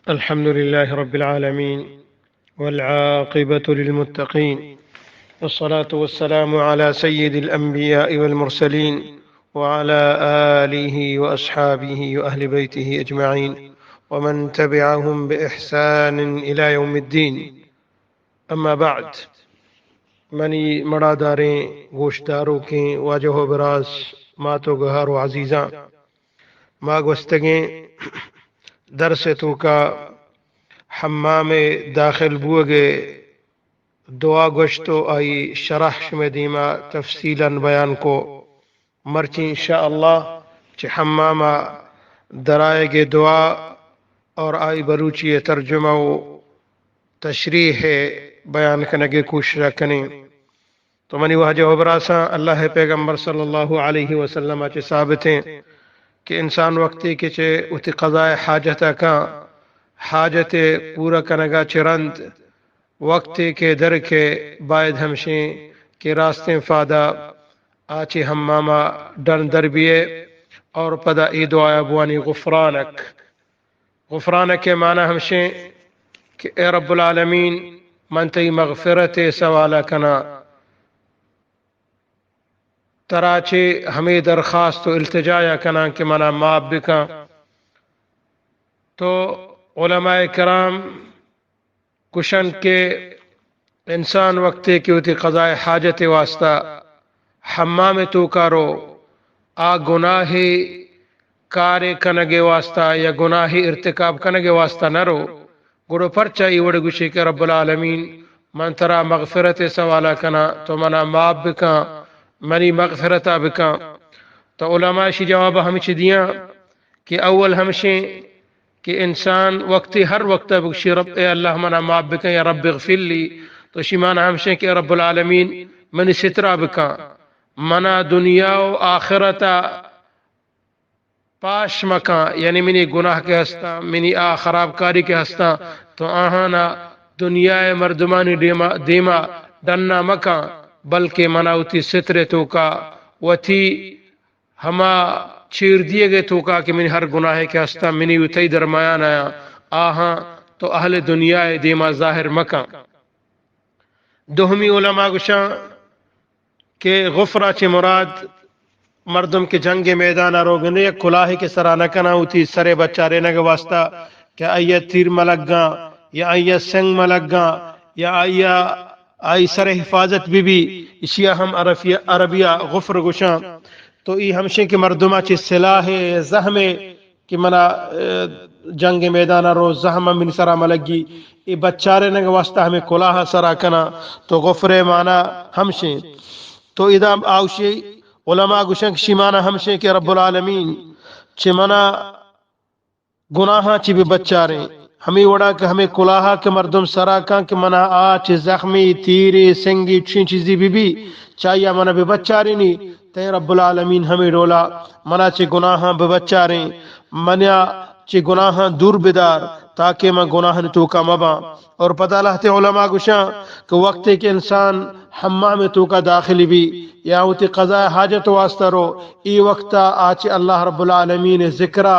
الحمد لله رب العالمين، والعاقبة للمتقين، والصلاة والسلام على سيد الأنبياء والمرسلين، وعلى آله وأصحابه وأهل بيته أجمعين، ومن تبعهم بإحسان إلى يوم الدين. أما بعد، منی مڑاداریں گوشداروکیں واجہ و براس، مات و گہار و عزیزاں، ما گوستگیں درس ءِ توکا حمام ءِ داخل بوگ ءِ دعا گوشت و آئی شرح شمئے دیما تفصیلاً بیان کو۔ مرچی انشاءاللہ چہ حمام ءَ درآیگ ءِ دعا اور آئی بلوچی ءِ ترجمہ و تشریح ءِ بیان کنگ ءِ کوشش ءَ کنیں۔ تو منی واجہ و براساں، اللہ ءِ پیغمبر صلی اللہ علیہ وسلم ءَ چہ ثابت ایں کہ انسان وقتے کہ چہ وتی قضاء حاجت ءَ کاں، حاجت ءِ پورا کنگ ءَ چہ رند وقتے کہ در کئے، باید ہمشیں کہ راستیں فادہ آ چہ حمام ءَ ڈن در بیئے اور پدا اے دعایا بوانی: غفرانک۔ غفرانک ءِ معنی ہمشیں کہ اے رب العالمین، من تئی مغفرت ءِ سوال ءَ کناں، ترا چہ ہمے درخواست و التجایا کناں کہ منا معاف بکن۔ تو علماء کرام گوشنت کہ انسان وقتے کہ وتی قضاء حاجت ءِ واسطہ حمام ءِ توکا رو، آ گناہے کارے کنگ ءِ واسطہ یا گناہے ارتکاب کنگ ءِ واسطہ نہ رو، گڑا پرچا اے وڑ گوشی کہ رب العالمین، من ترا مغفرت ءِ سوال ءَ کناں، تو منا معاف بکن، منی مغفرت ءَ بکن؟ تو علماء اشی جواب ہمچی دیاں کہ اول ہمشیں کہ انسان وقتی ہر وقت ءَ بگشی، رب، اے اللہ، منا معاف بکن، یا رب اغفر لی، تو اشی معنی ہمشیں کہ اے رب العالمین، منی سترا بکن، منا دنیا و آخرت ءَ پاش مکن، یعنی منی گناہ کہ ہستاں، منی آ خرابکاری کہ ہستاں، تو آہانا دنیا ءِ مردمانی دیما، دیما ڈنا مکن، بلکہ منا وتی ستر ءِ توکا، وتی ہما چیر دیگ ءِ توکا کہ منی ہر گناہے کہ ہستاں، منی و تئی درمیان ءَ، آہاں تو اہل دنیا ءِ دیما ظاہر مکن۔ دومی علماء گوشاں کہ غفر ءَ چہ مراد مردم کہ جنگ ءِ میدان ءَ روگ ءَ نہ، یک کلاہے کہ سرا نہ کناں وتی سر ءِ بچارینگ ءِ واسطہ کہ آئی ءَ تیر مہ لگاں یا آئی ءَ سنگ مہ لگاں یا آئی ءَ آئی سر ءِ حفاظت بہ بی، اشی ءَ ہم عرفی-، عربی ءَ غفر گوشاں۔ تو ای ہمشیں کہ مردم ءَ چہ سلاح ءِ زہم ءِ کہ منا، اے، جنگ ءِ میدان ءَ رو زہم ءَ منی سرا مہ لگی، اے بچارینگ ءِ واسطہ ہمے کلاہ ءَ سرا کناں، تو غفر ءِ معنی ہمشیں۔ تو ادا آوشی علماء گوشن کہ شی معنی ہمشیں کہ رب العالمین چہ منا گناہاں چہ بہ بچاریں، ہمے وڑا کہ ہمے کلاہ ءَ کہ مردم سرا کن کہ منا آ چہ زخمی، تیرے، سنگی، چین چیزی بہ بی، چہ آئی ءَ منا بہ بچارینی، تئیں رب العالمین ہمے ڈولا منا چہ گناہاں بہ بچاریں، منا چہ گناہاں دور بدار، تاکہ من گناہانی توکا مہ باں۔ اور پدا لہتے علماء گوشاں کہ وقتے کہ انسان حمام ءِ توکا داخل بی یا وتی قضاء حاجت ءِ واسطہ رو، ای وقتا آ چہ اللہ رب العالمین ءِ ذکرا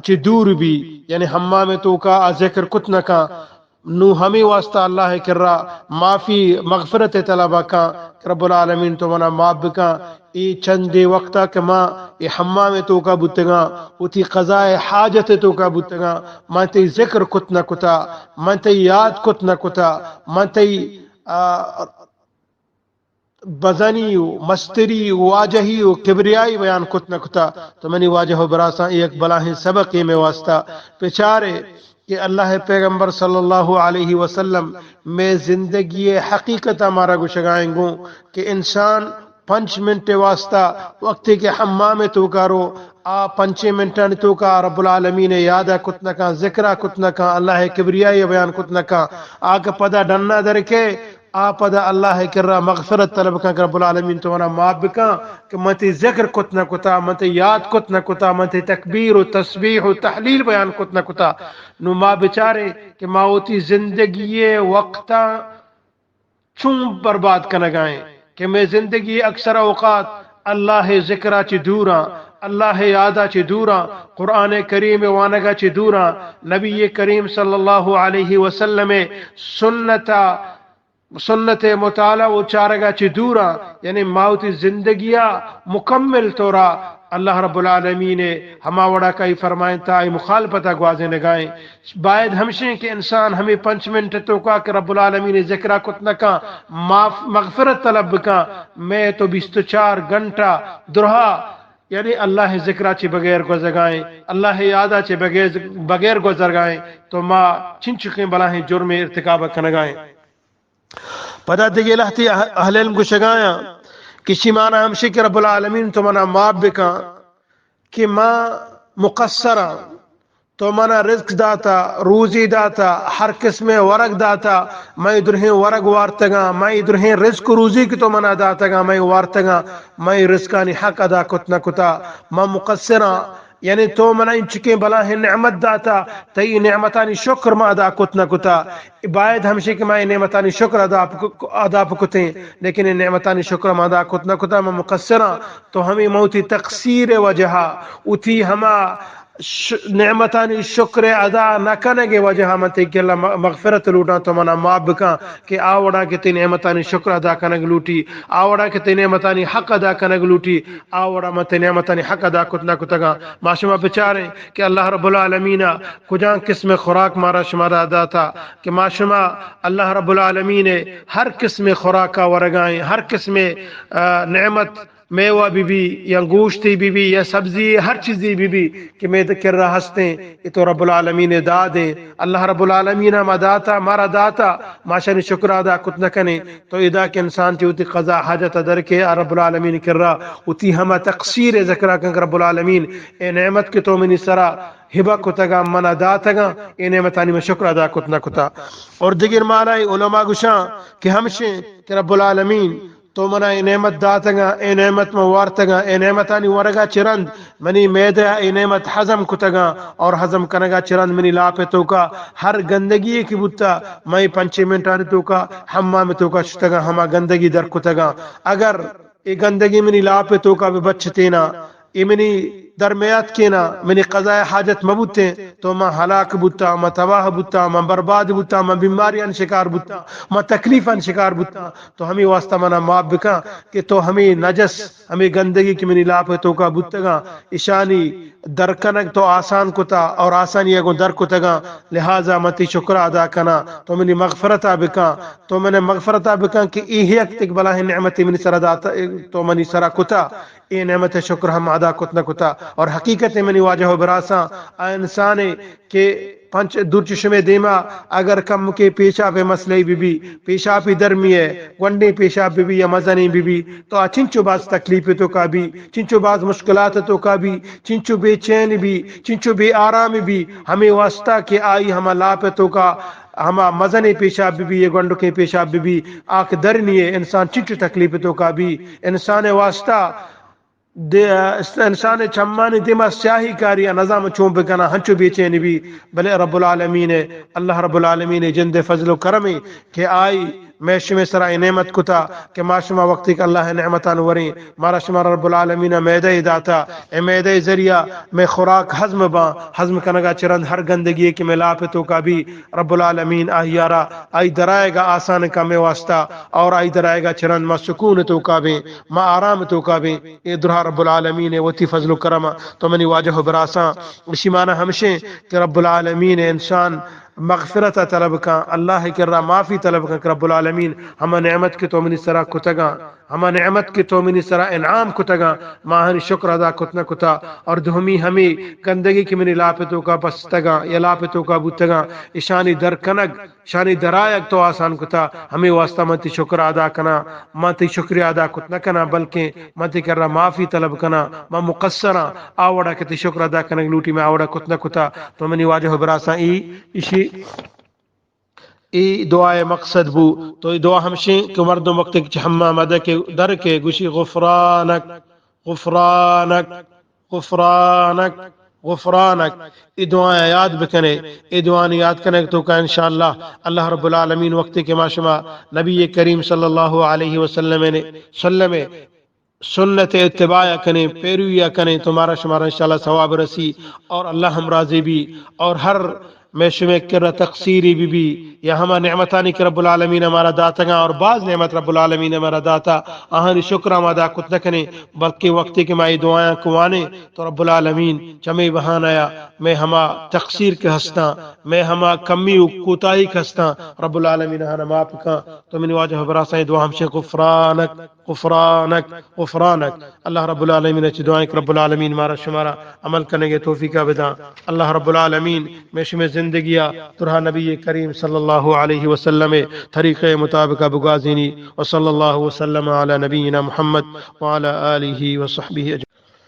چہ دور بی، یعنی حمام ءِ توکا آ ذکر کت نہ کن، نوں ہمے واسطہ اللہ ءِ کرا معافی، مغفرت ءِ طلب ءَ کن کہ رب العالمین تو منا معاف بکن۔ اے چندے وقتا کہ ما اے حمام ءِ توکا بوتگاں، وتی قضاء حاجت ءِ توکا بوتگاں، من تئی ذکر کت نہ کتا، من تئی یاد کت نہ کتا، من تئی، آ، بزنی و مستری و واجہی و کبریائی بیان کت نہ کتا۔ تو منی واجہ و براساں، اے یک بلاہیں سبقے مئے واسطہ۔ بچارے کہ اللہ ءِ پیغمبر صلی اللہ علیہ وسلم مئے زندگی ءِ حقیقت ءَ مارا گوشگائیں گوں کہ انسان پنچ منٹ ءِ واسطہ وقتے کہ حمام ءِ توکا رو، آ پنچیں منٹانی توکا رب العالمین ءِ یاد ءَ کت نہ کن، ذکر ءَ کت نہ کن، اللہ ءِ کبریائی ءَ بیان کت نہ کن، آ کہ پدا ڈنا در کئے، آ پدا اللہ ءِ کرا مغفرت طلب کن کہ رب العالمین تو منا معاف بکن کہ من تئی ذکر کت نہ کتا، من تئی یاد کت نہ کتا، من تئی تکبیر و تسبیح و تحلیل بیان کت نہ کتا۔ نوں ما بچاریں کہ ما وتی زندگی ءِ وقتاں چون برباد کنگائیں کہ مئے زندگی اکثر اوقات اللہ ءِ ذکر ءَ چہ دوراں، اللہ ءِ یاد ءَ چہ دوراں، قرآن کریم ءِ وانگ ءَ چہ دوراں، نبی کریم صلی اللہ علیہ وسلم ءِ سنت ءَ، سنت ءِ مطالعہ ءُ چارگ ءَ چہ دوراں، یعنی ما وتی زندگی ءَ مکمل طور ءَ اللہ رب العالمین ءِ ہما وڑا کہ آئی فرمائینتا، آئی مخالفت ءَ گوازینگائیں۔ باید ہمشیں کہ انسان ہمے پنچ منٹ ءِ توکا کہ رب العالمین ءِ ذکر ءَ کت نہ کن، معاف، مغفرت طلب بکن، مئے تو بیست و چار گھنٹہ درہا، یعنی اللہ ءِ ذکر ءَ چہ بغیر گوزگائیں، اللہ ءِ یاد ءَ چہ بغیر، بغیر گوزرگائیں، تو ما چنچکیں بلاہیں جرمے ارتکاب کنگائیں۔ پدا دگہ لہتے اہ-، اہل علم گوشگایاں کہ شی مانا ہمشی کہ رب العالمین تو منا معاف بکن کہ ما مقصراں، تو منا رزق داتا، روزی داتا، ہر قسمیں ورگ داتا، مئے درہیں ورگ وارتگاں، مئے درہیں رزق و روزی کہ تو منا داتگاں، مئے وارتگاں، مئے رزقانی حق ادا کت نہ کتا، ما مقصراں، یعنی تو منا انچکیں بلاہیں نعمت داتا، تئی نعمتانی شکر ما ادا کت نہ کتا۔ باید ہمشی کہ ما اے نعمتانی شکر ادا بک-، ادا بکتیں، لیکن اے نعمتانی شکر ما ادا کت نہ کتا، ما مقصراں۔ تو ہمے ما وتی تقصیر ءِ وجہ ءَ، وتی ہما ش-، نعمتانی شکر ءِ ادا نہ کنگ ءِ وجہ ءَ من تئی گلا م-، مغفرت لوٹاں، تو منا معاف بکن کہ آ وڑا کہ تئی نعمتانی شکر ادا کنگ لوٹی، آ وڑا کہ تئی نعمتانی حق ادا کنگ لوٹی، آ وڑا من تئی نعمتانی حق ادا کت نہ کتگاں۔ ما شما بچاریں کہ اللہ رب العالمین ءَ کجام قسم خوراک مارا شمارا داتا کہ ما شما اللہ رب العالمین ءِ ہر قسم خوراک ءَ ورگائیں، ہر قسم، آ، نعمت، میوہ بہ بی یا گوشتے بہ بی یا سبزی، ہر چیزے بہ بی کہ مئے کرا ہستیں، اے تو رب العالمین ءِ دادیں۔ اللہ رب العالمین ءَ ما داتا، مارا داتا، ما شانی شکر ادا کت نہ کنیں۔ تو ادا کہ انسان چہ وتی قضا حاجت ءَ در کئے، آ رب العالمین کرا وتی ہما تقصیر ءِ ذکر ءَ کن کہ رب العالمین، اے نعمت کہ تو منی سرا ہبہ کتگاں، منا داتگاں، اے نعمتانی من شکر ادا کت نہ کتا۔ اور دگر معنی علماء گوشاں کہ ہمشیں کہ رب العالمین تو منا اے نعمت داتگاں، اے نعمت من وارتگاں، اے نعمتانی ورگا چہ رند منی معدہ ءَ اے نعمت ہضم کتگاں اور ہضم کنگا چہ رند منی لاپ ءِ توکا ہر گندگی کہ بوتا، من اے پنچیں منٹانی توکا حمام ءِ توکا شتگاں، ہما گندگی در کتگاں۔ اگر اے گندگی منی لاپ ءِ توکا بہ بچتینا، اے منی در میاتکینا، منی قضائے حاجت مہ بوتیں، تو من ہلاک بوتاں، من تباہ بوتاں، من برباد بوتاں، من بیماریانی شکار بوتاں، من تکلیفانی شکار بوتاں۔ تو ہمے واسطہ منا معاف بکن کہ تو ہمے نجس، ہمے گندگی کہ منی لاپ ءِ توکا بوتگاں، اشانی در کنگ تو آسان کتا اور آسانی ءَ گوں در کتگاں، لہذا من تئی شکر ادا کناں، تو منی مغفرت ءَ بکن، تو منی مغفرت ءَ بکن کہ اے یک تک بلاہیں نعمتے منی سرا داتا، تو منی سرا کتا، اے نعمت ءِ شکر ہم ادا کت نہ کتا۔ اور حقیقت ءَ منی واجہ و براساں، آ انسانے کہ پنچ دور چشمے دیما اگر کمکے پیشاپ ءِ مسئلہ بہ بی، پیشاپی درمی ءَ، گونڈیں پیشاپ بہ بی یا مزنیں بہ بی، تو آ چنچو باز تکلیف ءِ توکا بی، چنچو باز مشکلات ءِ توکا بی، چنچو بے چین بی، چنچو بے آرام بی، ہمے واسطہ کہ آئی ہما لاپ ءِ توکا ہما مزنیں پیشاپ بہ بی یا گونڈکیں پیشاپ بہ بی، آ کہ درنی ءَ انسان چنچو تکلیف ءِ توکا بی، انسان ءِ واسطہ دے-، انسان ءِ چمانی دیما سیاہی کاری ءَ نزانت چون بکناں، ہنچو بے چین بی، بلے رب العالمین ءِ، اللہ رب العالمین ءِ جند ءِ فضل و کرم ءَ کہ آئی مئے شمے سرا اے نعمت کتا کہ ما شما وقتی کہ اللہ ءِ نعمتان وریں، مارا شمارا رب العالمین ءَ معدہ ءَ داتا، اے معدہ ءِ ذریعہ مئے خوراک ہضم باں، ہضم کنگا چہ رند ہر گندگی کہ مئے لاپ ءِ توکا بی، رب العالمین آئی ءَ را آئی درائگا آسان کن مئے واسطہ، اور آئی درائگا چہ رند ما سکون ءِ توکا بیں، ما آرام ءِ توکا بیں۔ اے درا رب العالمین ءِ وتی فضل و کرم ءَ۔ تو منی واجہ و براساں، اشی معنی ہمشیں کہ رب العالمین ءِ انسان مغفرت ءَ طلب کن، اللہ ءِ کرا معافی طلب کن کہ رب العالمین، ہما نعمت کہ تو منی سرا کتگاں، ہما نعمت کہ تو منی سرا انعام کتگاں، ما آہانی شکر ادا کت نہ کتا۔ اور دومی ہمے گندگی کہ منی لاپ ءِ توکا بستگاں یا لاپ ءِ توکا بوتگاں، اشانی در کنگ، شانی درآیگ تو آسان کتا، ہمے واسطہ من تئی شکر ادا کناں، من تئی شکریہ ادا کت نہ کناں، بلکیں من تئی کرا معافی طلب کناں، من مقصراں، آ وڑا کہ تئی شکر ادا کنگ لوٹی، من آ وڑا کت نہ کتا۔ تو منی واجہ و براساں، ای، اشی، ای دعا ءِ مقصد بو۔ تو ای دعا ہمشیں کہ مردم وقتی کہ چہ حمام ءَ در کے، در کے گوشی، غفرانک، غفرانک، غفرانک، غفرانک۔ اے دعا یاد بکنے، اے دعا یاد کنگ توکا انشاءاللہ اللہ رب العالمین وقتی کہ ما شما نبی کریم صلی اللہ علیہ وسلم نے، سلم سنت اتباع کنیں، پیروی کنیں، تو مارا شمارا انشاءاللہ ثواب رسی اور اللہ ہم راضی بی۔ اور ہر مئے شمئے کرا تقصیری بی بی یا ہما نعمتانی کہ رب العالمین مارا داتگاں، اور باز نعمت رب العالمین مارا داتا، آہانی شکر ہم ادا کت نہ کنیں، بلکہ وقتی کہ ما اے دعایاں کوانیں تو رب العالمین چمے بہانہ یا مئے ہما تقصیر کہ ہستاں، مئے ہما کمی و کوتاہی کہ ہستاں، رب العالمین آہانا معاف کن۔ تو منی واجہ و براساں اے دعا ہمشیں، غفرانک، غفرانک، غفرانک۔ اللہ رب العالمین چہ دعائیں کہ رب العالمین مارا شمارا عمل کنگے توفیقہ بداں۔ اللہ رب العالمین مئے شمئے زندگیا درہا نبی کریم صلی اللہ علیہ وسلم طریقے مطابقہ بگوازینی۔ وصلی اللہ وسلم علی نبینا محمد وعلی آلہ وصحبہ اجمعین۔